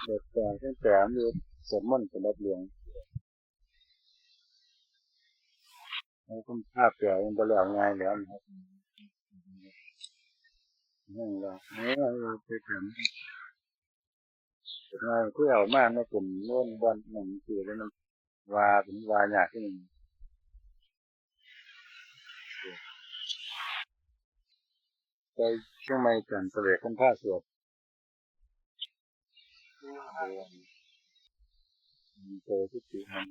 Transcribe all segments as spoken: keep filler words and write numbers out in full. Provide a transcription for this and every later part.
เกิดจากตั้งแต่อยู่สวดมนต์สำหรับหลวง แล้วก็ภาพแปลยังบ่แล้วง่ายแล้วนะครับ นั่นแหละ เออ ไปถาม ง่ายคือเอามาในกลุ่มโน้นบ่อนนั่นคือแล้วมันว่าเป็นว่ายากที่หนึ่ง ไปเชียงใหม่จันทร์เสวกคนพาสวด โตที่สี่มัน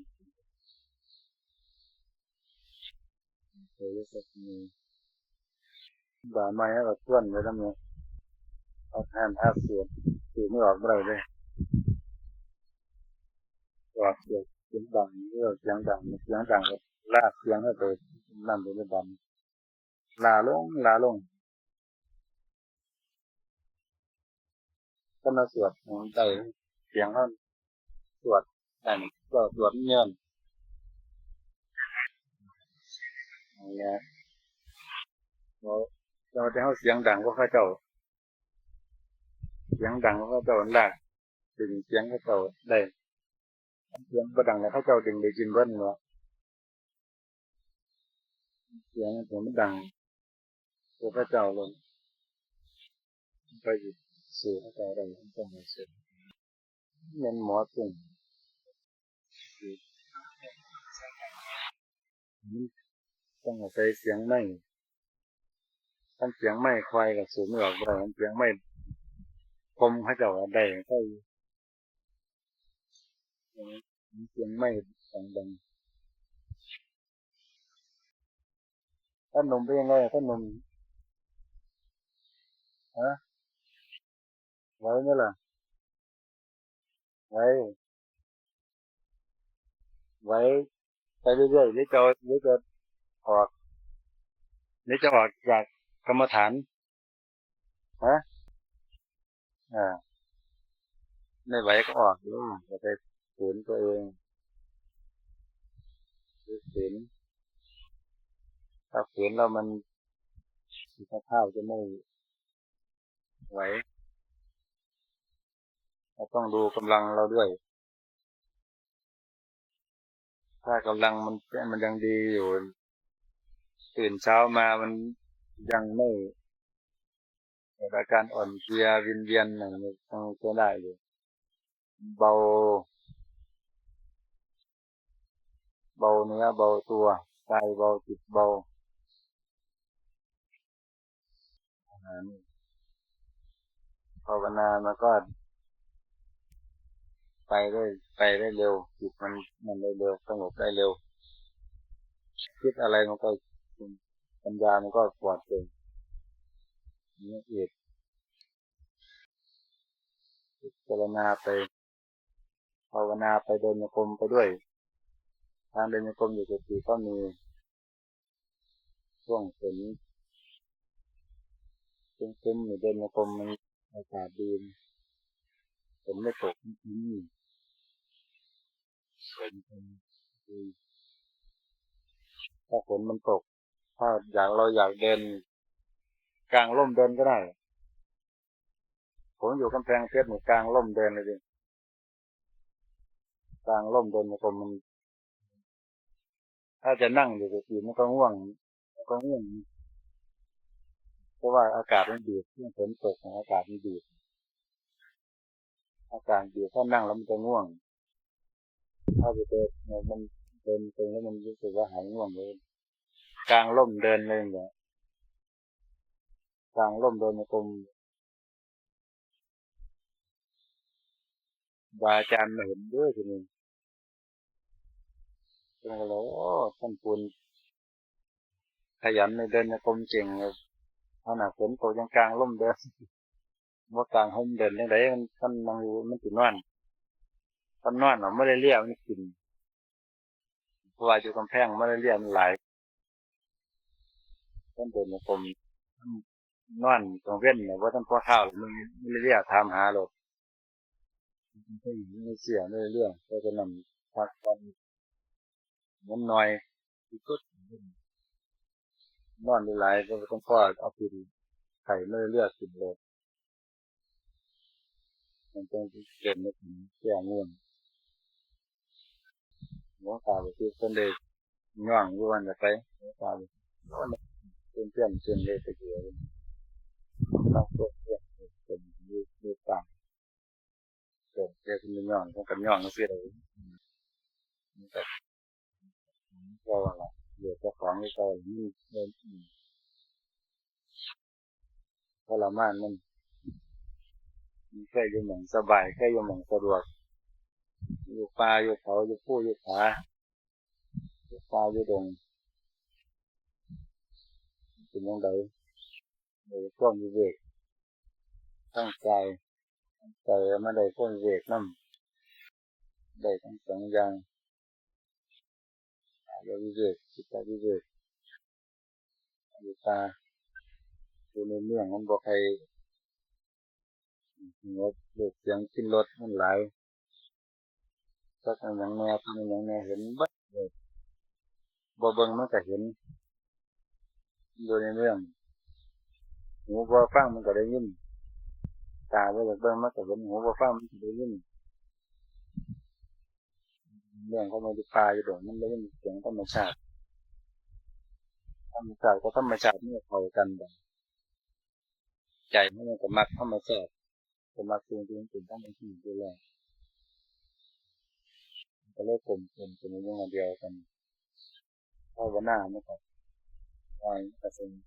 โตที่สุดนี่ บ่าไม้ก็ชวนไว้แล้วเนี่ย เอาแทนภาคเสียง เสียงไม่ออกบ่ได้เลย ออกเสียง เสียงดัง เออ เสียงดัง เสียงดัง ลากเสียงให้ไปนั่นไปดัง ลาลง ลาลง ก็มาสวดของใจเสียงเขาสวดแต่งก็สวดเงินอย่างเงี้ย เรา เราจะเอาเสียงดังกว่าเขาเจ้า เสียงดังกว่าเขาเจ้าลาก ดึงเสียงเขาเจ้าได้ เสียงบ่ดังแล้วเขาเจ้าดึงได้ยินเบิดเนาะ เสียงมันดัง ตัวเขาเจ้าลง ไปอยู่สู่เขาเจ้าได้ มันต้องมาสู่ แม่นหมอตุ่ม มันต้องอาศัยเสียงไม้ คันเสียงไม้ควายก็สูงไม่ออกบ่ได้ คันเสียงไม้คมเขาเจ้าก็ได้ เขา เสียงไม้ดังๆ ท่านหนุ่มเป็นยังไง ท่านหนุ่ม ฮะ ไหวไหมล่ะ ไหว ไหว ไปเรื่อยๆ หรือจะ หรือจะออก หรือจะออกจากกรรมฐาน ฮะ อ่า ไม่ไหวก็ออกเด้อ อย่าไปฝืนตัวเอง ไปฝืน ถ้าฝืนแล้วมัน สุขภาพจะไม่ไหว เราต้องดูกำลังเราด้วย ถ้ากำลังมัน มันยังดีอยู่ ตื่นเช้ามามันยังไม่เกิดอาการอ่อนเพลียวิงเวียนอย่างนี้ ยังใช้ได้อยู่ เบา เบาเนื้อเบาตัว กายเบาจิตเบา อ่า นี่ ภาวนามันก็ ไปได้ ไปได้เร็ว จิตมัน มันได้เร็ว สงบได้เร็ว คิดอะไรมันก็ ปัญญามันก็ปลอดโปร่ง นี่เอก พิจารณาไป ภาวนาไป เดินโยกมไปด้วย ทางเดินโยกมอยู่กุฏิก็มี ช่วงฝนครึ้มๆ อยู่ เดินโยกมมันอากาศดี ฝนไม่ตก อืม ฝน อืม ถ้าฝนมันตก ถ้าอยาก เราอยากเดิน กางร่มเดินก็ได้ ผมอยู่กำแพงเพชรนี่ กางร่มเดินเลยดิ กางร่มเดินโยกมมัน ถ้าจะนั่งอยู่กับที่มันก็ง่วง มันก็ง่วง เพราะว่าอากาศมันบีบ ช่วงฝนตกเนี่ย อากาศมันบีบ อากาศบีบ ถ้านั่งแล้วมันจะง่วง ถ้าจะเดินเนี่ย มันเดินตรงแล้วมันรู้สึกว่าหายง่วงเลย กางร่มเดินเลยเนี่ย กางร่มเดินโยกม บาอาจารย์มาเห็นเด้อทีนี้ เพิ่นก็เลย โอ้ ท่านปูนขยันในเดินโยกมเก่งเลย ขนาดฝนตกยังกางร่มเดิน บ่กางร่มเดินจั่งใด มัน มันนั่งอยู่ มันสินอน มันนอนเอามาลาเรียมันกิน เพราะว่าอยู่กำแพงมาลาเรียมันหลาย มันเดินโยกม นอนกลางเว็นน่ะ บ่ทันพอเช้าเลย มัน มันเรียกถามหาโลด มันก็อยู่ในเสียเรื่อยๆ ก็จะนำพักผ่อน มันหน่อย ที่สุด นอนหลายๆ ก็ต้องพอเอากินไข่มาเรื่อยๆ กินโลด มันจั่งสิเกิดมาถึงแก่ง่วง หลวงตาบ่คือเพิ่นได้ย่องอยู่วันละไป หลวงตาบ่คือเพิ่นเปลี่ยนเปลี่ยนเลยตะกี้ ตั้งตัวเปลี่ยนเป็นอยู่อยู่ตาม เกิดเกิดขึ้นย่อง เพิ่นก็ย่องซื่อเลย มันก็เก่าละ เหลือเจ้าของคือเก่า มัน มัน ทรมานมัน มันเคยอยู่หม่องสบาย เคยอยู่หม่องสะดวก อยู่ป่าอยู่เขา อยู่ภูอยู่ผา อยู่ป่าอยู่ดง เป็นจั่งใด ได้ความวิเวกทางกาย ทางใจ มาได้ความวิเวกนำ ได้ทั้งสองอย่าง กายวิเวก จิตวิเวก อยู่ป่า อยู่ในเมืองมันบ่ใคร สงบ รูปเสียงกลิ่นรสมันหลาย จักมันหยังแหน่ เป็นหยังแหน่ เห็นเบิดเลย บ่เบิ่งมันก็เห็น อยู่ในเมือง หูบ่ฟังมันก็ได้ยิน ตาบ่อยากเบิ่งมันก็เห็น หูบ่ฟังมันก็ได้ยิน เรื่องของมันอยู่ป่าอยู่ดง มันได้ยินเสียงธรรมชาติ ธรรมชาติกับธรรมชาติมันก็เข้ากันได้ ใจมันก็มักธรรมชาติ ก็มักสิ่งที่มันเป็นธรรมชาติอยู่แล้ว ก็เลยกลมกลมเป็นอย่างเดียวกัน ภาวนามันก็ง่าย มันก็สงบ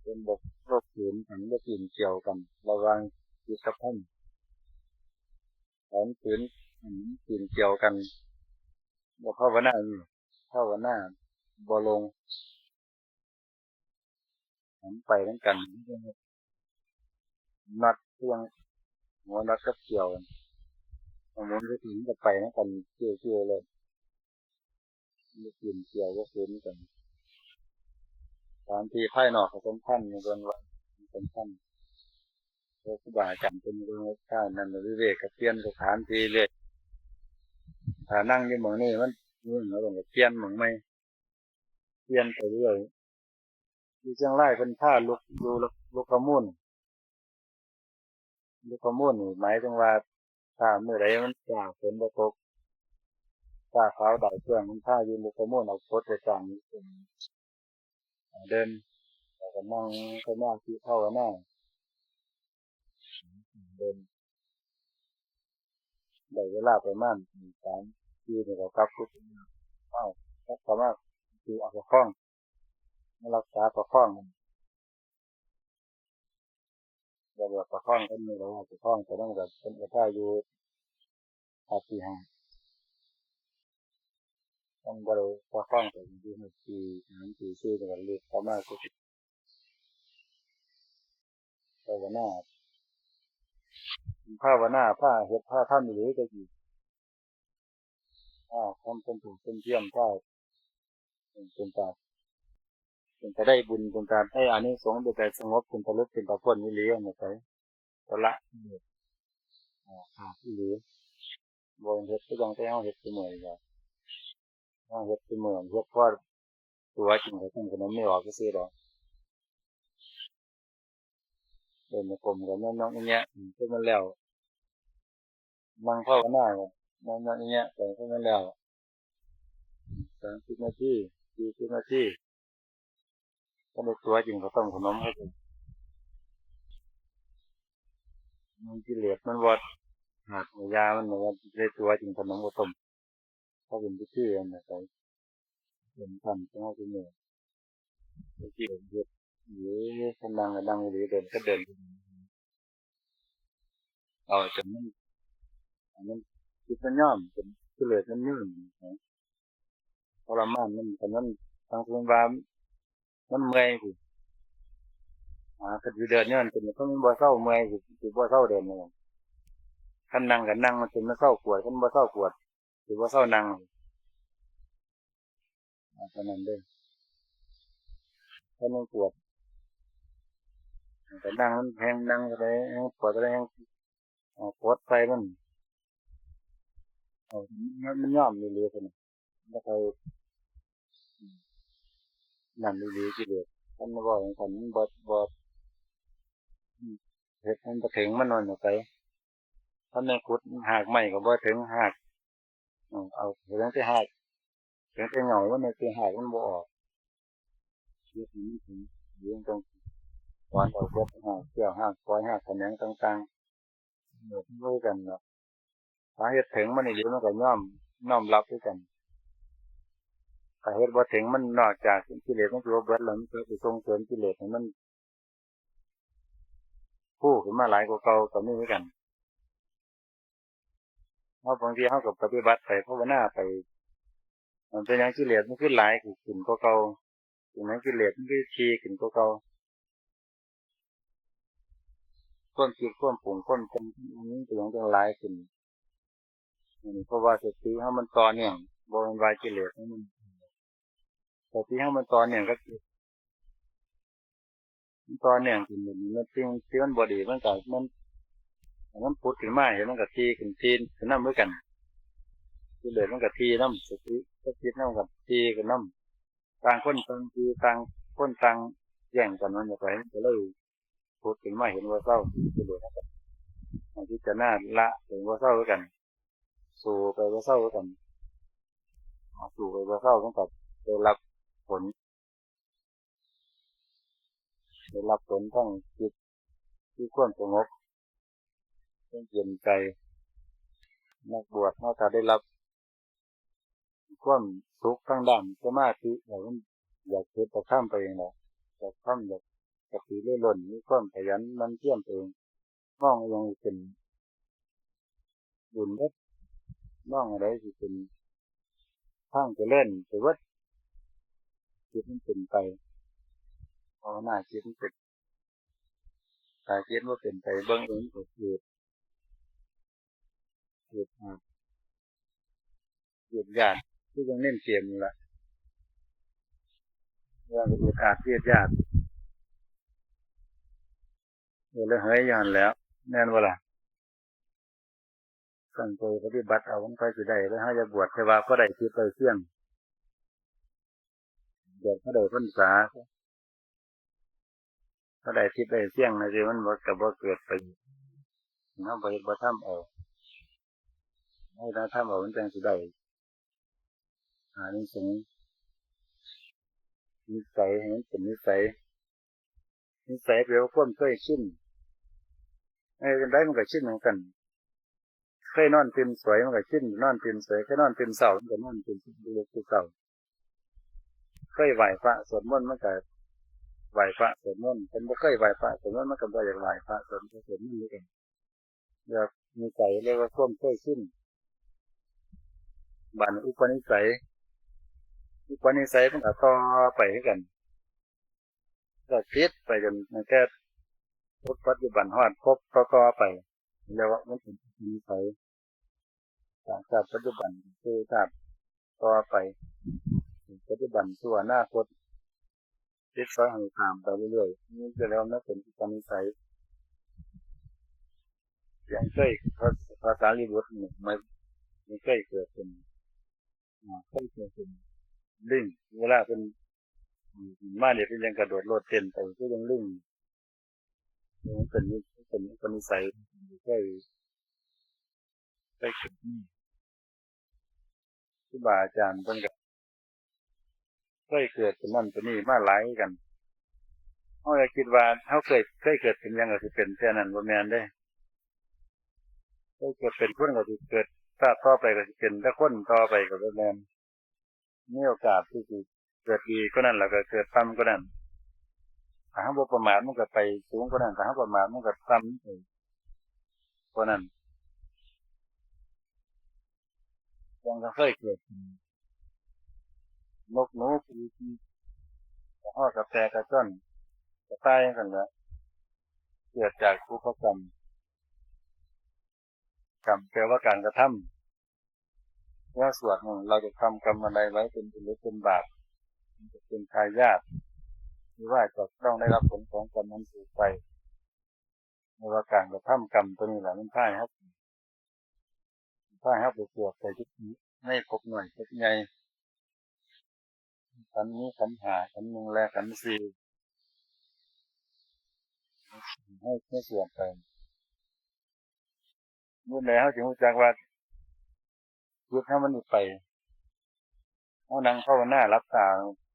เป็นบท บทเขียนกัน บทเขียนเกี่ยวกัน ระหว่างจิตกับธรรม ของเขียน อันเขียนเกี่ยวกัน บ่ภาวนานี่ ภาวนาบ่ลง มันไปนำกัน น็อตเครื่อง หัวน็อตกับเกี่ยว หมุนไปถึงก็ไปนำกัน เกี่ยวๆเลย บ่เขียนเกี่ยว บ่เขียนกัน สถานที่ภายนอกก็สำคัญ ในเรื่องว่าสำคัญ พระครูบาอาจารย์เพิ่นเรื่องการนั้นวิเวกก็เปลี่ยนสถานที่เลย ถ้านั่งอยู่หม่องนี้มันง่วงแล้วก็เปลี่ยนหม่องใหม่ เปลี่ยนไปเรื่อย อยู่เชียงรายเพิ่นพาลุก อยู่ลุกขมูล ลุกขมูลนี่หมายถึงว่า ถ้ามื้อใดมันฟ้าฝนบ่ตก ฟ้าขาวดาวแจ้ง มันพาอยู่ลุกขมูล เอากดไปกลาง เดิน แล้วก็นั่งสมาธิภาวนา เดิน ได้เวลาประมาณสามนาทีนี่ก็กลับกุฏิ เอ้า กลับเข้ามากุฏิ เอาประคอง มารักษาประคอง เรียกว่าประคอง เพิ่นเรียกว่าประคอง แต่นั่นก็เป็นกระท่าอยู่ ปาฏิหาริย์ มันบ่ได้ประคองไปอยู่ในที่นั้นที่ซื่อ แล้วก็เรียกเข้ามากุฏิ ภาวนา ภาวนา พาเฮ็ด พาทำอีหลีก็สิ พาทำเป็นถูกเป็นเพี้ยน พาเป็นตา เป็นตาได้บุญ เป็นตาได้อานิสงส์ เป็นตาสงบ เป็นตาหลุด เป็นตาพ้นอีหลี อันนี้ไป ก็ละกิเลส อ่า ขาดอีหลี บ่เฮ็ดคือจั่งแต่เฮาเฮ็ดซุมื้อนี่ล่ะ เฮาเฮ็ดซุมื้อ เฮ็ดพอตั๋วกินข้าวต้มขนมนี่ออกซื่อๆดอก เดินจงกรมก็ย่องๆแงะๆ อืม คือมันแล้ว นั่งภาวนาก็ย่องๆแงะๆ ไป คือมันแล้ว สามสิบนาที สี่สิบนาที ก็ได้ตั๋วกินข้าวต้มขนมให้กิน มันกิเลสมันบ่ขาดยามันบ่ว่าได้ตั๋วกินขนมข้าวต้ม เขาเป็นพิธีอันนั้นไป เป็นธรรมจั่งว่าคือมื้อ พิธีเฮ็ด เอ้ย คันนั่งก็นั่งอีหลี เดินก็เดิน เอาจนมัน มัน จิตมันยอม จนกิเลสมันยอม ทรมานมัน คันมัน ทางสมมุติว่ามันเมื่อยพู้น อ่า คันสิเดินอยู่นั่น คันมันบ่เซาเมื่อย สิ สิบ่เซาเดินนั่นล่ะ คันนั่งก็นั่ง มันสิมาเซาปวด คันบ่เซาปวด สิบ่เซานั่ง อ่า เท่านั้นเด้อ คันมันปวด ก็นั่ง มันแฮงนั่งเท่าใด แฮงปวดเท่าใด แฮง อ่า กดใส่มัน เอา มัน มันยอมอีหลีซั่นน่ะ บ่ค่อย นั่นอีหลีกิเลส คันเว้าจั่งซั้นมันบ่ บ่ อืม เฮ็ดมันบ่ถึงมันนั่นน่ะไป ถ้าแม่นขุดหากไม้ก็บ่ถึงหาก อืม เอาถึงแต่หาก ถึงแต่เหง้ามันน่ะ แต่หากมันบ่ออก เฮ็ดให้มันถึง เรื่องต้องถอนเอาเบิดหาก เสี้ยวหาก ฝอยหาก แขนงต่างๆ เหมือนกันเนาะ ถ้าเฮ็ดถึงมันอีหลีมันก็ยอม น้อมรับคือกัน ถ้าเฮ็ดบ่ถึงมัน นอกจากกิเลสมันสิบ่เบิดแล้ว มันก็สิส่งเสริมกิเลสให้มันฟูขึ้นมาหลายกว่าเก่าก็มีคือกัน เฮาบางทีเฮาก็ปฏิบัติไป ภาวนาไป มันเป็นหยังกิเลสมันคือหลายขึ้นกว่าเก่า เป็นหยังกิเลสมันคือถี่ขึ้นกว่าเก่า ความคิดความปรุงความแต่งมันเป็นหยังจังหลายขึ้น อันนี้เพราะว่าสติเฮามันต่อเนื่อง บ่แม่นว่ากิเลสมัน สติเฮามันต่อเนื่องกับจิต มันต่อเนื่องขึ้น มันสิ่งที่มันบ่ดีมันก็ มัน มันผุดขึ้นมา เห็นมันก็ถี่ขึ้น ถี่ขึ้นนำคือกัน กิเลสมันก็ถี่นำ สติกับจิตนำก็ถี่ขึ้นนำ ต่างคนต่างถี่ ต่างคนต่างแย่งกัน มันอยากไป มันก็เลยผุดขึ้นมา เห็นบ่เซา กิเลสมันก็ ให้พิจารณาละ เห็นบ่เซาคือกัน สู้ไปบ่เซาคือกัน สู้ไปบ่เซา มันก็ได้รับผล ได้รับผลทางจิต คือความสงบ ความเย็นใจ นักบวชเฮาถ้าได้รับความสุขทางด้านสมาธิแล้ว มันอยากเฮ็ดอยากทำไปเองแหละ อยากทำ อยากกระตือรือร้น มีความขยันหมั่นเพียรไปเอง มองอิหยังเป็นบุญเบิด มองอะไรสิเป็นทางเจริญไปเบิด จิตมันเป็นไป ภาวนาจิตมันเป็น ถ้าจิตบ่เป็นไป เบิ่งเองก็เกิด เกิด อ่า เกิดญาติ คือจังเน้นเกมนั่นล่ะ เรื่องเกิดอาดเกิดญาติ เออ แล้วเหยอยู่หั่นแหล้ว แม่นบ่ล่ะ? ตั้งใจปฏิบัติเอา มันไปสิได้ แล้วเฮาอย่าบวชแต่ว่าพอได้ทิพย์ได้เสี้ยง บวชพอได้พรรษา พอได้ทิพย์ได้เสี้ยงนะสิ มันบ่ ก็บ่เกิดประโยชน์ เฮาบ่เฮ็ดบ่ทำเอา ให้เราทำเอา มันจังสิได้ อานิสงส์ นิสัย ให้มันเป็นนิสัย นิสัยแปลว่าความเคยชิน เฮ็ดจั่งใดมันก็ชินคือกัน เคยนอนตื่นสวยมันก็ชิน นอนตื่นสวย เคยนอนตื่นเช้ามันก็นอนตื่นสวย ลุกแต่เช้า เคยไหว้พระสวดมนต์มันก็ไหว้พระสวดมนต์ คันบ่เคยไหว้พระสวดมนต์มันก็บ่อยากไหว้พระสวดมนต์ สวดมนต์คือกัน เรียกนิสัย เรียกว่าความเคยชิน บาดนี้อุปนิสัย อุปนิสัยมันก็ต่อไปคือกัน ก็ติดไปจนตั้งแต่ภพปัจจุบันฮอดภพต่อๆไป เรียกว่ามันเป็นอุปนิสัย จากชาติปัจจุบันสู่ชาติต่อไป ปัจจุบันสู่อนาคต ติดสอยห้อยตามไปเรื่อยๆ นี่จะเรียกว่ามันเป็นอุปนิสัย อย่างเคย พระ พระสารีบุตรนี่ มัน มันเคยเกิดเป็น อ่า เคยเกิดเป็นลิง เวลาเป็น อืม มาเนี่ยเป็นยังกระโดดโลดเต้นไป คือยังลิง มันเป็น เป็นอุปนิสัย เคย เคยเกิดนี่ ครูบาอาจารย์เพิ่นก็เคยเกิดเป็นนั่นเป็นนี่มาหลายคือกัน เฮาอย่าคิดว่าเฮาเคย เคยเกิดเป็นหยังก็สิเป็นแค่นั้น บ่แม่นเด้ เคยเกิดเป็นคนก็สิเกิด ชาติต่อไปก็สิเป็นแต่คนต่อไปก็บ่แม่น มีโอกาสที่สิเกิดดีกว่านั้นแล้วก็เกิดต่ำกว่านั้น ถ้าเฮาบ่ประมาทมันก็ไปสูงกว่านั้น ถ้าเฮาประมาทมันก็ต่ำไปกว่านั้น ยังก็เคยเกิด นกหนูปีก กระรอกกระแตกระจ้อน กระต่ายจั่งซั้นแหละ เกิดจากบุพกรรม กรรมแปลว่าการกระทำ เมื่อสวดเนี่ย เราจะทำกรรมอะไรไว้เป็นบุญหรือเป็นบาป มันจะเป็นทายาท หรือว่าจะต้องได้รับผลของกรรมนั้นสืบไป เรียกว่าการกระทำกรรมตัวนี้แหละ มันพาให้เรา พาให้เราไปเกิดไปในภพน้อยภพใหญ่ ขันธ์มีขันธ์ห้า ขันธ์หนึ่งและขันธ์สี่ ให้ให้สวดไป เมื่อใดเฮาสิรู้จักว่าจิตเฮามันไป เฮานั่งภาวนาหลับตา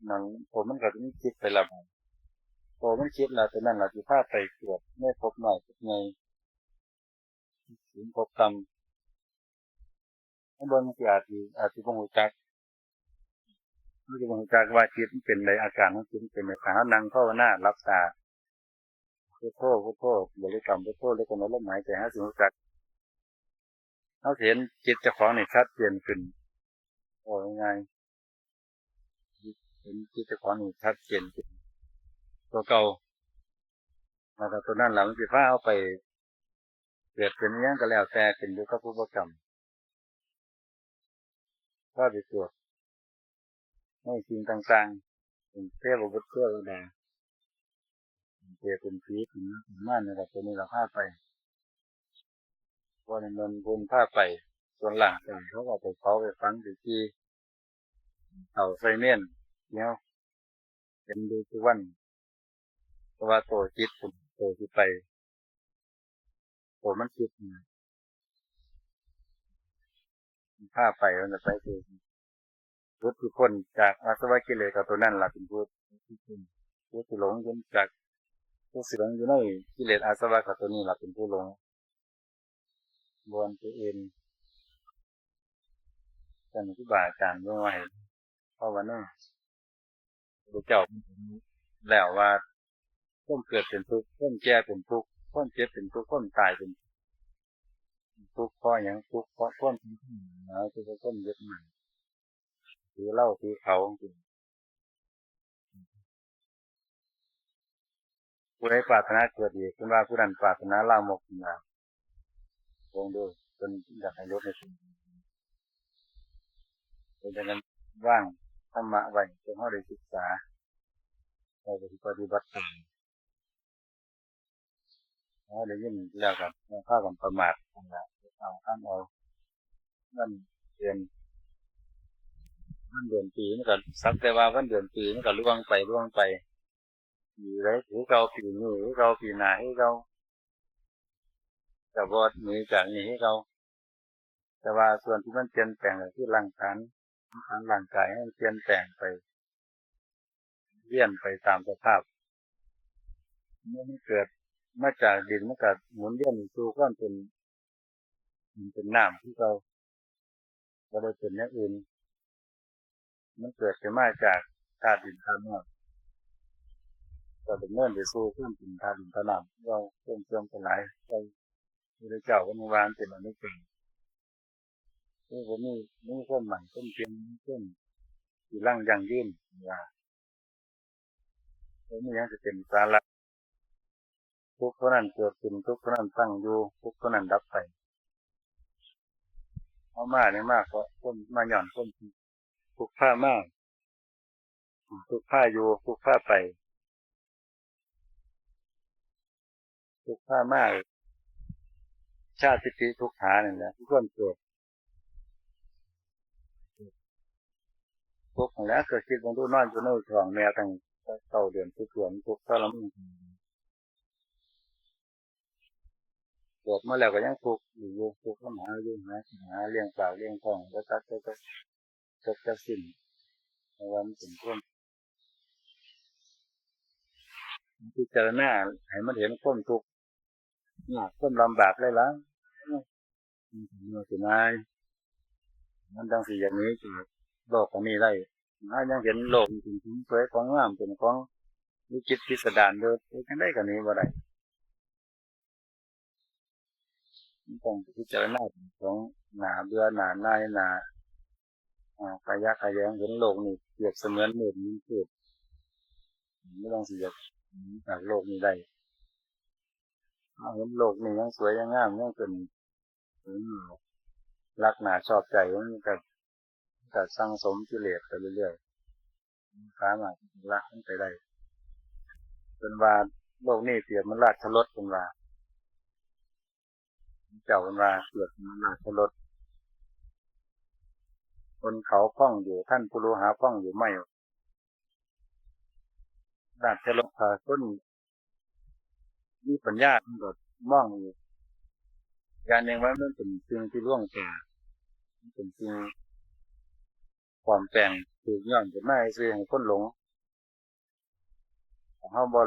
นั่น ตัวมันก็สิมีจิตไปแล้ว ตัวมันคิดแล้ว ตัวนั้นล่ะสิพาไปเกิดในภพน้อยภพใหญ่ สูงภพต่ำ ข้างบนมันสิอาจสิ อาจสิบ่รู้จัก มันสิบ่รู้จักว่าจิตมันเป็นใด อาการของจิตมันเป็นใด ถ้าเฮานั่งภาวนาหลับตา พุทโธ พุทโธ บริกรรมพุทโธ แล้วกำหนดลมหายใจ เฮาสิรู้จัก เฮาสิเห็นจิตเจ้าของนี่ชัดเจนขึ้น โอ้ ง่ายๆ เห็นจิตเจ้าของนี่ชัดเจนขึ้น ตัวเก่า แล้วก็ตัวนั้นล่ะ มันสิพาเฮาไป เกิดเป็นอิหยังก็แล้วแต่ ขึ้นอยู่กับผู้บ่กรรม พาไปเกิดในสิ่งต่างๆ เป็นเทพบุตรเทวดา เป็นเปรตเป็นผีเป็นมาร นี่ล่ะ ตัวนี้ล่ะพาไป บ่ได้แม่นเพิ่นพาไป ส่วนร่างกายเขาก็เอาไปเผาไปฝังไปจี่ เฒ่าใส่เมน เดี๋ยว เป็นอยู่ทุกวัน เพราะว่าตัวจิต ตัวสิไป ตัวมันคิดนะ มันพาไป มันจะไปคือ ผู้ที่พ้นจากอาสวะกิเลสก็ตัวนั้นล่ะเป็นผู้ ผู้ที่หลงอยู่จาก ผู้สิหลงอยู่ในกิเลสอาสวะก็ตัวนี้ล่ะเป็นผู้หลง บ่อนตัวอื่น ท่านครูบาอาจารย์เพิ่นว่าให้ภาวนา พระเจ้าแล้วว่า ความเกิดเป็นทุกข์ ความแก่เป็นทุกข์ ความเจ็บเป็นทุกข์ ความตายเป็นทุกข์ ทุกข์เพราะหยัง ทุกข์เพราะความเป็นผู้หลง ทุกข์เพราะความยึดมั่น ถือเราถือเขา ผู้ใดปรารถนาเกิดอีก เพิ่นว่าผู้นั้นปรารถนาลามก เพิ่นว่า เบิ่งดู เพิ่นอยากให้ลดให้สุด เป็นจั่งนั้น วางธรรมะไว้ เพื่อเฮาได้ศึกษา เฮาก็สิปฏิบัติตาม เฮาได้ยินแล้วก็พากันประมาทนั่นล่ะ เอา ทำเอา มันเปลี่ยน วันเดือนปีมันก็สักแต่ว่าวันเดือนปีมันก็ล่วงไป ล่วงไป ปีใดคือเก่า ปีนี้คือเก่า ปีหน้าคือเก่า ก็บ่หนีจากนี้คือเก่า แต่ว่าส่วนที่มันเปลี่ยนแปลงก็คือร่างกาย ร่างกายมันเปลี่ยนแปลงไป เวียนไปตามสภาพ เมื่อมันเกิดมาจากดิน มันก็หมุนเวียนสู่ความเป็นดินเป็นน้ำคือเก่า บ่ได้เป็นอย่างอื่น มันเกิดขึ้นมาจากธาตุดินธาตุน้ำ ก็ดำเนินไปสู่ความเป็นธาตุดินธาตุน้ำ เราความเสื่อมสลาย เรา พระเจ้าเพิ่นว่ามันเป็นอนิจจัง คือบ่มี มีความมั่นคงเที่ยง มีความจีรังยั่งยืน ว่า บ่มีหยังสิเป็นสาระ ทุกข์เท่านั้นเกิดขึ้น ทุกข์เท่านั้นตั้งอยู่ ทุกข์เท่านั้นดับไป เฮามานี่มาเพราะความ มาย้อนความทุกข์ ทุกข์พามา ทุกข์พาอยู่ ทุกข์พาไป ทุกข์พามา ชาติปิทุกขานั่นแหละ ทุกข์เกิด ทุกข์นั่นแหละ เกิดคิดเบิ่งดู นอนอยู่ในท้องแม่ตั้งเก้าเดือน สิบเดือน ทุกข์ทรมาน เกิดมาแล้วก็ยังทุกข์อยู่ ทุกข์นำหาอยู่ หากินหาเลี้ยงปากเลี้ยงท้อง บ่จักจบ จัก จักสิ้น เพราะว่ามันเป็นความ พิจารณาให้มันเห็นความทุกข์ยาก ความลำบากหลายๆ มันสิง่าย มันจั่งสิอยากหนีจากโลกอันนี้ได้ ถ้ายังเห็นโลกนี้เป็นของสวยของงาม เป็นของวิจิตรพิสดารอยู่ เฮ็ดจั่งใดก็หนีบ่ได้ มันต้องพิจารณาของหน้าเบื่อหน้าหน่าย หน้า อ่า ขยะแขยง เห็นโลกนี้เปรียบเสมือนมืดมิดมืด บ่ต้องสิอยากหนีจากโลกนี้ได้ เฮาเห็นโลกนี้ยังสวยยังงาม ยังเป็น รักหน้าชอบใจ มันก็ ก็สั่งสมกิเลสไปเรื่อยๆ สามารถละมันไปได้ เพิ่นว่าโลกนี้เปรียบเหมือนราชรถ เพิ่นว่า เจ้าเพิ่นว่าเปรียบเหมือนราชรถ คนเขาพ่องอยู่ ท่านผู้รู้หาพ่องอยู่ไม่ ราชรถ ถ้าคน มีปัญญามันก็มองอีกอย่างหนึ่งว่ามันเป็นสิ่งที่ล่วงตา มันเป็นสิ่งปลอมแปลง ถูกย้อมขึ้นมาซื่อให้คนหลง เฮาบ่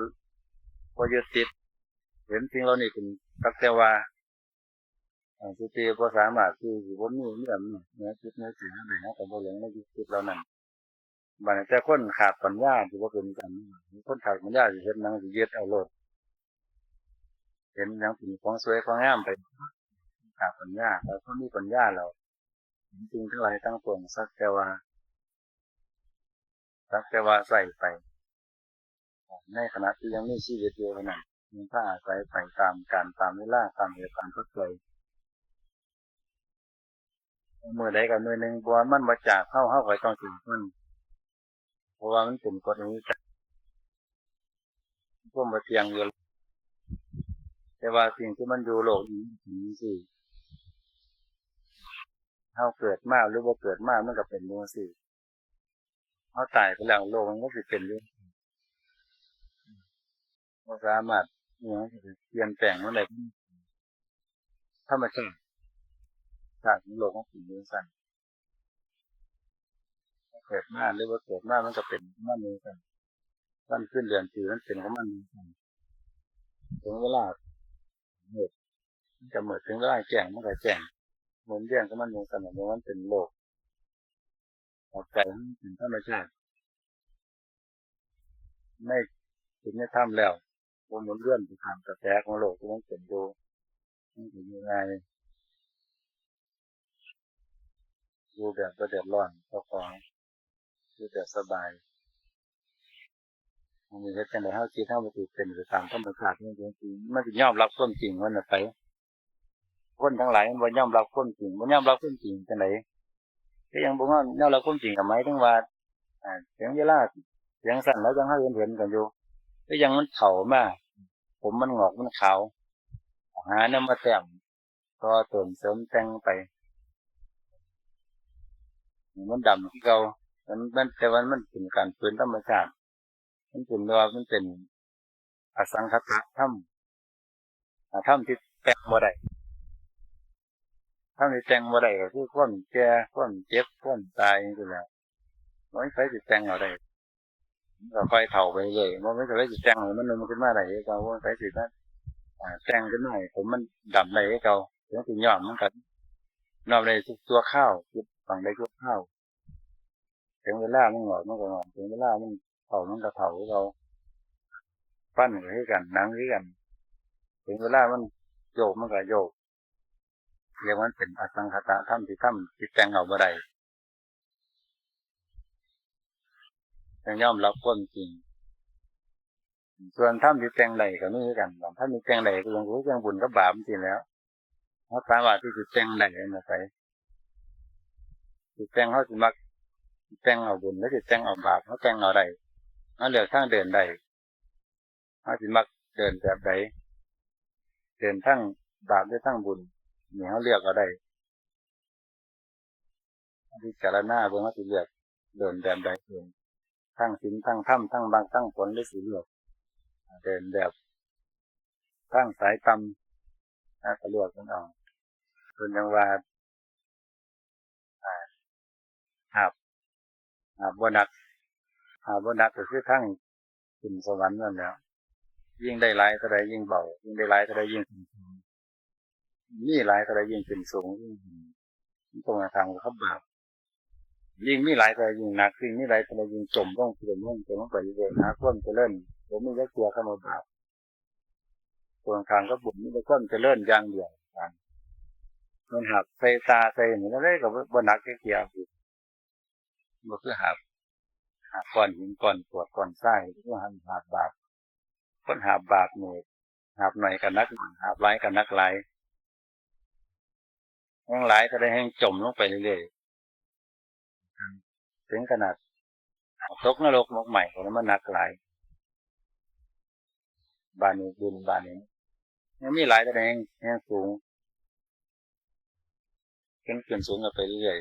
บ่ยึดติด เห็นสิ่งเหล่านี้เป็นสักแต่ว่า อ่า สติบ่สามารถที่สิบ่มี มีอำนาจเหนือจิตเหนือใจเฮาได้ เฮาก็บ่หลงในจิตเหล่านั้น บัดนี้แต่คนขาดปัญญาสิบ่เป็นกัน คนขาดปัญญาสิเฮ็ดหยังสิยึดเอาโลด เห็นหยังเป็นของสวยของงามไป ขาดปัญญา แต่คนมีปัญญาแล้ว เห็นสิ่งทั้งหลายทั้งปวงสักแต่ว่า สักแต่ว่าใส่ไป ในขณะที่ยังมีชีวิตอยู่เท่านั้น มันก็อาศัยไปตามกาลตามเวลา ตามเหตุตามปัจจัย มื้อใดก็มื้อหนึ่ง เพราะว่ามันบ่จากเฮา เฮาก็ต้องจากมัน เพราะว่ามันเป็นกฎอนิจจัง ความบ่เที่ยงอยู่ แต่ว่าสิ่งที่มันอยู่โลกนี้มันเป็นจังซี่ เฮาเกิดมาหรือบ่เกิดมามันก็เป็นจังซี่ เฮาตายไปแล้วโลกมันก็สิเป็นอยู่ บ่สามารถอิหยังสิเปลี่ยนแปลงมันได้ ธรรมชาติ ชาติของโลกมันเป็นจังซั่น เกิดมาหรือบ่เกิดมามันก็เป็นของมันจังซั่น วันคืนเดือนปีมันเป็นของมันจังซั่น ถึงเวลามืดมันก็มืด ถึงเวลาแจ้งมันก็แจ้ง หมุนเวียนของมันจังซั่น มันเป็นโลก เอาใจมันเป็นธรรมชาติ ในศีลในธรรมแล้ว บ่หมุนเวียนไปตามกระแสของโลกที่มันเป็นอยู่ มันก็อยู่ง่าย อยู่แบบบ่เดือดร้อนเจ้าของ อยู่แบบสบาย มันเฮ็ดจังได๋ เฮาคิดเฮาบ่ถือเป็นไปตามธรรมชาติมันจริงๆ มันสิยอมรับความจริงมันน่ะไป คนทั้งหลายมันบ่ยอมรับความจริง บ่ยอมรับความจริงจังได๋ ก็ยังบ่ยอม ยอมรับความจริงก็หมายถึงว่า อ่า ถึงเวลาเสียงสั้นแล้วจังเฮาเห็นเห็นกันอยู่ ก็ยังมันเฒ่ามา ผมมันงอกมันขาว หาแนวมาแต้ม ต่อเติมเสริมแต่งไป มันดำคือเก่า มัน มัน แต่ว่ามันเป็นการฝืนธรรมชาติ มันเป็นว่ามันเป็นอสังขตะธรรม อ่า ธรรมที่แต่งบ่ได้ ธรรมที่แต่งบ่ได้ก็คือความแก่ ความเจ็บ ความตายจังซี้แหละ บ่มีไผสิแต่งเอาได้ มันก็ค่อยเฒ่าไปเรื่อย บ่มีไผสิแต่งให้มันหนุ่มขึ้นมาได้คือเก่า บ่มีไผสิมา อ่า แต่งขึ้นมาให้ผมมันดำได้คือเก่า ถึงสิย้อมมันก็ย้อมได้ชั่วคราว คิดหวังได้ชั่วคราว ถึงเวลามันงอกมันก็งอก ถึงเวลามันเฒ่ามันก็เฒ่าคือเก่า ฟันก็คือกัน หนังคือกัน ถึงเวลามันโยกมันก็โยก เรียกว่ามันเป็นอสังขตะธรรม ที่ธรรมที่แต่งเอาบ่ได้ ต้องยอมรับความจริง ส่วนธรรมที่แต่งได้ก็มีคือกัน ธรรมที่แต่งได้ก็ยัง คือยังบุญกับบาปจังซี้แหล้ว เฮาสามารถที่สิแต่งได้จั่งใด๋ สิแต่ง เฮาสิมักสิแต่งเอาบุญ หรือสิแต่งเอาบาป เฮาแต่งเอาได้ เฮาเลือกทางเดินได้ เฮาสิมักเดินแบบใด๋ เดินทางบาปหรือทางบุญ นี่เฮาเลือกเอาได้ พิจารณาเบิ่ง เฮาสิเลือกเดินแบบใด๋ เดินทางศีล ทางธรรม ทางมรรค ทางผล หรือสิเลือกเดินแบบทางสายต่ำ นะ ก็เลือกกันเอา เพิ่นจั่งว่า อ่า หาบ หาบบ่หนัก หาบบ่หนักก็คือทางขึ้นสวรรค์นั่นแหละ ยิ่งได้หลายเท่าใดยิ่งเบา ยิ่งได้หลายเท่าใดยิ่งขึ้นสูง มีหลายเท่าใดยิ่งขึ้นสูง ยิ่ง มันตรงกันข้ามกับบาป ยิ่งมีหลายเท่าใดยิ่งหนัก ยิ่งมีหลายเท่าใดยิ่งจมลง จมลง จมลงไปเรื่อยๆ หาความเจริญบ่มีจักเทื่อ คำว่าบาป ตรงกันข้ามกับบุญมีแต่ความเจริญอย่างเดียวกัน มันหาบใส่ตาใส่นี่ จั่งใด๋ก็บ่ บ่หนักจักเทื่อ บ่คือหาบ หาบก้อนหิน ก้อนกรวด ก้อนทราย คือหาบ หาบบาป คนหาบบาปนี่ หาบน้อยก็หนักน้อย หาบหลายก็หนักหลาย แฮ่งหลายเท่าใดแฮ่งจมลงไปเรื่อยๆ ถึงขนาดตกนรกหมกไหม้ ก็มันหนักหลาย บาดนี้บุญ บาดนี้ ยังมีหลายเท่าใดแฮ่ง แฮ่งสูง ขึ้น ขึ้นสูงกันไปเรื่อย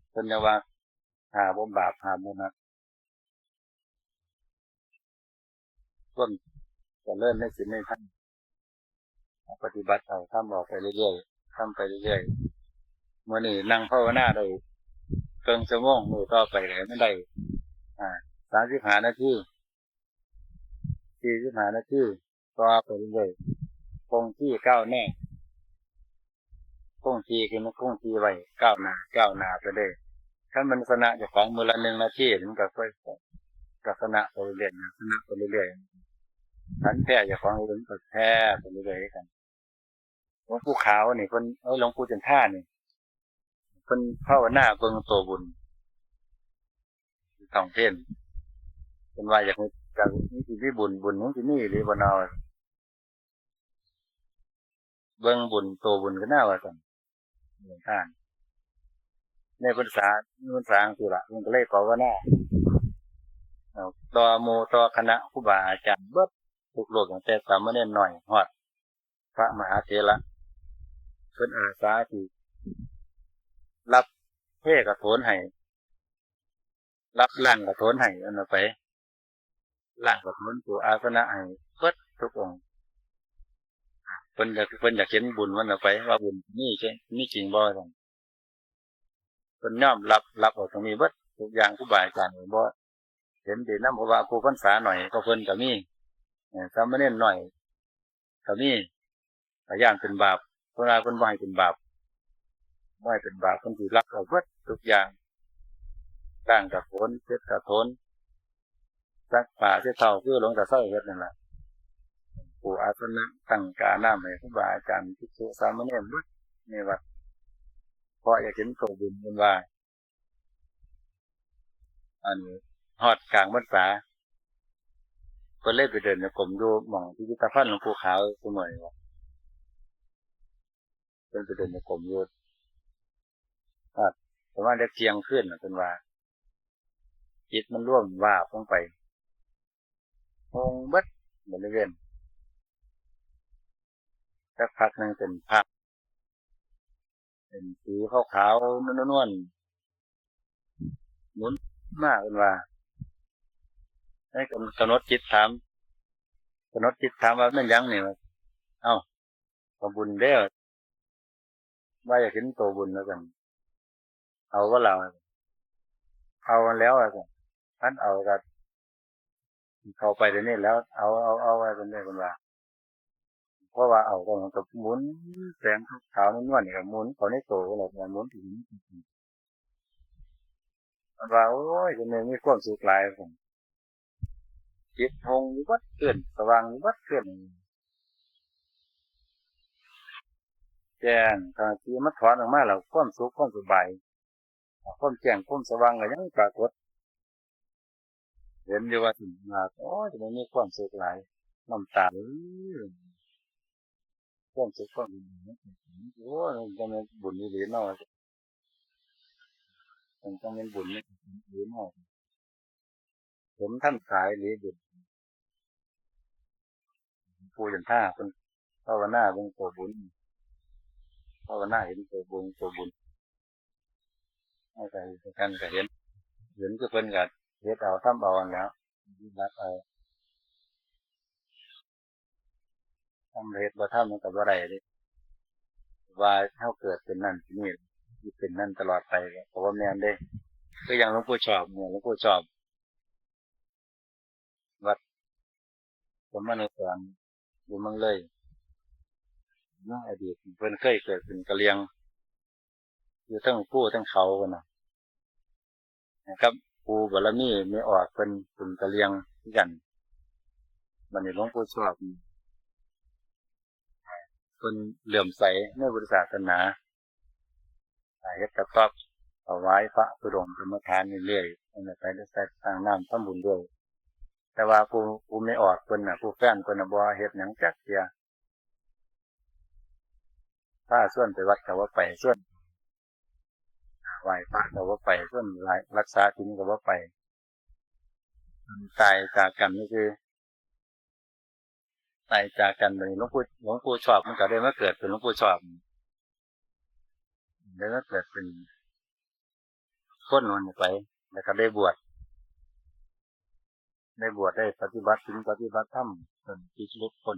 เพิ่นจั่งว่า หาบ่บาป หาบ่หนัก ความ จริญในศีลในธรรม ปฏิบัติเอา ทำออกไปเรื่อยๆ ทำไปเรื่อยๆ มื้อนี้นั่งภาวนาได้เกินชั่วโมง มื้อต่อไปก็ให้มันได้ อ่า สามสิบห้านาที สี่สิบห้านาที ต่อไปเรื่อยๆ คงที่ก้าวหน้า คงที่คือมันคงที่ไว้ ก้าวหน้า ก้าวหน้าไปเรื่อย คันมันชนะเจ้าของมื้อละหนึ่งนาที มันก็ค่อย ก็ชนะไปเรื่อยๆ นะ ชนะไปเรื่อยๆ คันแพ้เจ้าของ มันก็แพ้ไปเรื่อยๆ กัน หลวงปู่ขาวนี่เพิ่น เอ้ย หลวงปู่จันทานี่ เพิ่นภาวนาเบิ่งตัวบุญ ท้องเพิ่น เพิ่นว่าอยากให้ อยากมีสิมีบุญ บุญมันสิมีอีหลีบ่เนาะ เบิ่งบุญ ตัวบุญก็น่าว่าซั่น หลวงท่าน ในพรรษา ในพรรษาจั่งซี้ล่ะ เพิ่นก็เลยภาวนา เอ่อ ต่อหมู่ต่อคณะครูบาอาจารย์เบิดทุกรูป ตั้งแต่สามเณรน้อยฮอดพระมหาเถระ เพิ่นอาสาที่รับเทกฐนให้ รับล้างกฐนให้ อันนั้นไป ล้างกฐน ปูอาสนะให้เบิดทุกองค์ เพิ่นอยาก เพิ่นอยากเห็นบุญมันเอาไป ว่าบุญมีจริง มีจริงบ่ซั่น เพิ่นยอมรับ รับเอาตรงนี้เบิดทุกอย่าง ครูบาอาจารย์ก็บ่เห็นดีนำ เพราะว่าผู้พรรษาน้อยกว่าเพิ่นก็มี เอ่อ สามเณรน้อยก็มี ก็ย้านเป็นบาป เพิ่นว่าเพิ่นบ่ให้เป็นบาป บ่ให้เป็นบาป เพิ่นสิรับเอาเบิดทุกอย่าง ล้างกฐน เช็ดกฐน ซักผ้าเช็ดเท้า คือหลวงตาไส้เฮ็ดนั่นล่ะ ปูอาสนะ ตั้งกาน้ำให้ครูบาอาจารย์ ภิกษุสามเณรเบิดในวัด เพราะอยากเห็นตัวบุญ เพิ่นว่า อันฮอดกลางพรรษา เพิ่นเลยไปเดินจงกรมอยู่หม่องพิพิธภัณฑ์หลวงปู่ขาวซุมื้อนี้ เพิ่นไปเดินจงกรมอยู่ อ่า ประมาณจักเที่ยงคืนน่ะ เพิ่นว่า จิตมันรวมวาบลงไป โฮงเบิดบริเวณ สักพักหนึ่งเป็นภาพ เป็นสีขาวๆ นวลๆ หมุนมา เพิ่นว่า ให้กำ กำหนดจิตถาม กำหนดจิตถามว่าแม่นหยังนี่ เอ้า ก็บุญเด้อ ว่าอยากเห็นตัวบุญ ว่าซั่น เอาบ่ล่ะ เอาแล้ว ว่าซั่น คันเอาก็เข้าไปเดี๋ยวนี้แล้ว เอา เอา เอา ว่าซั่นเด้อ เพิ่นว่า เพราะว่าเอาก็มันก็หมุน แสงขาวๆ นวลๆ นี่ก็หมุนเข้าในตัวแล้ว หมุนถึง เพิ่นว่า โอ้ย จั่งใด๋มีความสุขหลาย ว่าซั่น จิตโฮงอยู่เบิดคืน สว่างอยู่เบิดคืน แจ้ง ขณะที่มันถอนออกมาแล้ว ความสุข ความสบาย ความแจ้ง ความสว่างก็ยังปรากฏ เห็นอยู่ว่าซั่น ว่า โอ้ย จั่งใด๋มีความสุขหลาย น้ำตา เอ้ย ความสุข ความ โอ้ย จั่งแม่นบุญอีหลีเนาะ มันจั่งแม่นบุญอีหลีเนาะ สมทันสายอีหลีบุญ ปู่จันทาเพิ่นภาวนาเบิ่งตัวบุญ ภาวนาเห็นตัวบุญ ตัวบุญ เฮาก็เฮ็ดคือกัน ก็เห็น เห็นคือเพิ่นก็เฮ็ดเอา ทำเอานั่นแหล้ว ปฏิบัติเอา ทำเฮ็ดบ่ทำมันก็บ่ได้เด้ ว่าเฮาเกิดเป็นนั่นเป็นนี่ สิเป็นนั่นตลอดไป ก็บ่แม่นเด้ คืออย่างหลวงปู่ชอบเนี่ย หลวงปู่ชอบ วัดสมณสารอยู่เมืองเลย ในอดีตเพิ่นเคยเกิดเป็นกะเหรี่ยง อยู่เทิงภูเทิงเขาพุ้นน่ะ กับปู่บารมีแม่ออดเพิ่นเป็นกะเหรี่ยงคือกัน บัดนี้หลวงปู่ชอบ เพิ่นเลื่อมใสในพุทธศาสนา เฮ็ดกระต๊อบถวายพระธุดงค์กรรมฐานเรื่อยๆ นั่นแหละ ไปได้ใส่ตั้งน้ำทำบุญด้วย แต่ว่าผู้ ผู้แม่ออดเพิ่นน่ะ ผู้แฟนเพิ่นน่ะ บ่เฮ็ดหยังจักเทื่อ พาชวนไปวัดก็บ่ไป ชวนไหว้พระก็บ่ไป ชวนรักษาศีลก็บ่ไป ตายจากกันนี่คือ ตายจากกัน บัดนี้หลวงปู่ หลวงปู่ชอบมันก็ได้มาเกิดเป็นหลวงปู่ชอบ ได้มาเกิดเป็นคนมันไป แล้วก็ได้บวช ได้บวช ได้ปฏิบัติศีลปฏิบัติธรรม น จิตหลุดพ้น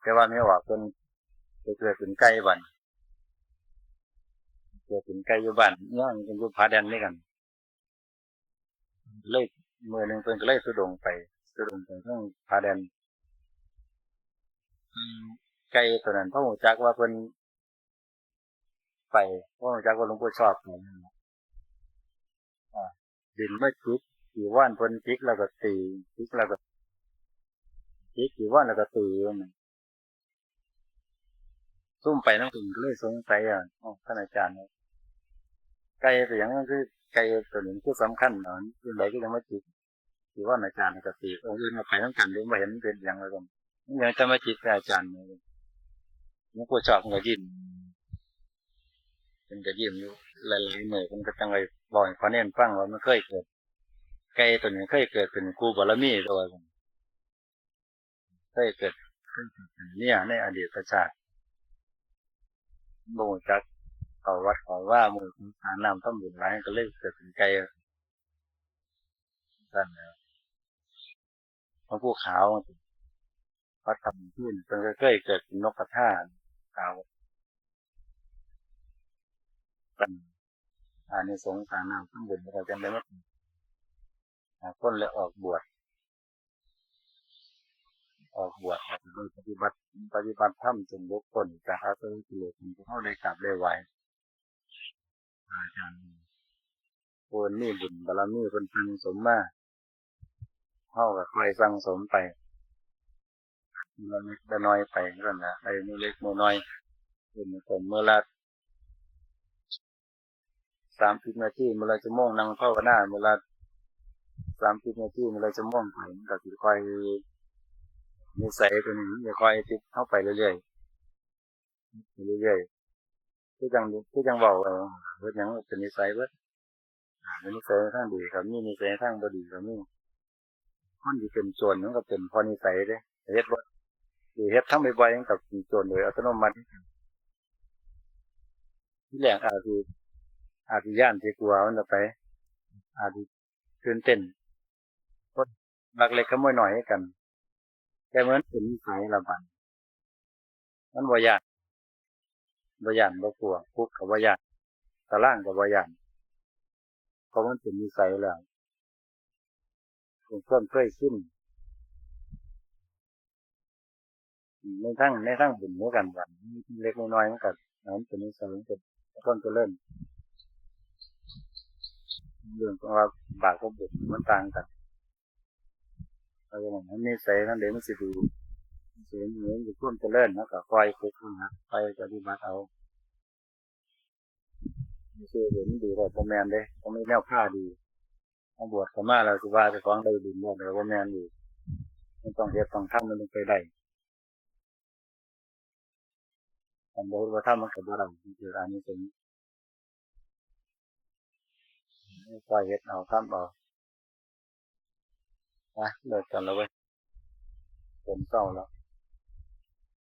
แต่ว่าแม่ออกเพิ่นไปเกิดเป็นไก่บัด เกิดเป็นไก่อยู่บ้าน ย่างเป็นอยู่ผาแดนนี่กัน เลยมื้อหนึ่งเพิ่นก็เลยธุดงค์ไป ธุดงค์ไปทางผาแดน ไก่ตัวนั้นพอรู้จักว่าเพิ่นไป พอรู้จักว่าหลวงปู่ชอบไปนั่นแหละ อ่า บินมาจิกจีวรเพิ่น จิกแล้วก็ตี จิกแล้วก็ จิกจีวรแล้วก็ตี ซุ่มไปนำกันก็เลยสงสัย อ่ะ เอ้า ท่านอาจารย์ ไก่ตัวหยังมันคือ ไก่ตัวนี้คือสำคัญเนาะ จั่งใด๋คือจั่งมาจิกจีวรอาจารย์ แล้วก็ตี องค์อื่นก็ไปนำกันเด้ บ่เห็นมันเป็นหยัง ว่าซั่น มันยังจะมาจิกแต่อาจารย์ หลวงปู่ชอบเพิ่นก็ยิ้ม เพิ่นก็ยิ้มอยู่ หลายๆมื้อ เพิ่นก็จั่งได้เว้าให้พระเณรฟังว่ามันเคยเกิด ไก่ตัวนี้เคยเกิดเป็นครูบารมี ตัวว่าซั่น เคยเกิด เคยเกิดเป็นเมียในอดีตชาติ บ่รู้จักเข้าวัดเข้าวา มื้อสงสารน้ำทำบุญหลาย ก็เลยเกิดเป็นไก่ ซั่นแหละ หลวงปู่ขาว วัดถ้ำเพิ่น เพิ่นก็เคยเกิดเป็นนกกระทาขาว อานิสงส์สร้างน้ำทำบุญ แล้วก็จั่งได้มา หาคนเลยออกบวช ออกบวช แล้วก็ได้ปฏิบัติ ปฏิบัติธรรมจนหลุดพ้นจากอาสวะกิเลส ที่เฮาได้กราบได้ไหว้อาจารย์ ผู้มีบุญบารมีเพิ่นสั่งสมมา เฮาก็ค่อยสั่งสมไป ละเล็กละน้อยไปนั่นแหละ ได้มื้อเล็กมื้อน้อย เป็นต้นมื้อละสามสิบนาที มื้อละชั่วโมง นั่งภาวนามื้อละสามสิบนาที มื้อละชั่วโมงไป มันก็สิค่อย นิสัยตัวนี้มันจะค่อยติดเฮาไปเรื่อยๆ ไปเรื่อยๆ คือจั่ง คือจั่งเว้า เอ่อ เฮ็ดหยังเป็นนิสัยเบิด อ่า มีนิสัยทางดีก็มี นิสัยทางบ่ดีก็มี คนที่เป็นโจรมันก็เป็นเพราะนิสัยเด้ เฮ็ดบ่ สิเฮ็ดทำบ่อยๆ มันก็เป็นโจรโดยอัตโนมัติ ทีแรกอาจสิ อาจสิย้านสิกลัวมันออกไป อาจสิตื่นเต้น คนลักเล็กขโมยน้อยคือกัน แต่มันเป็นนิสัยละบัด มันบ่ย้าน บ่ย้านบ่กลัว คุกก็บ่ย้าน ตารางก็บ่ย้าน เพราะมันเป็นนิสัยแล้ว เป็นความเคยชิน ในทาง ในทางบุญเหมือนกันบัด เล็กน้อยมันก็ มันเป็นนิสัย มันเป็นความเจริญ เรื่องของว่าบาปกับบุญมันต่างกัน เพราะฉะนั้นนิสัยนั่นเองมันสิดี นิสัยมันเป็นความเจริญ แล้วก็ค่อยฝึกหัด ค่อยปฏิบัติเอา บ่ใช่เห็นดีแล้วบ่แม่นเด้ ต้องมีแนวพาดี มาบวชเข้ามาแล้วสิว่าเจ้าของได้บุญแล้ว บ่แม่นอีก มันต้องเฮ็ดต้องทำมันถึงไปได้ คันบ่เฮ็ดบ่ทำมันก็บ่ได้ มันคืออานิสงส์ ค่อยเฮ็ดเอา ทำเอา ไป เลิกกันแล้วเว้ย ฝนเศร้าแล้ว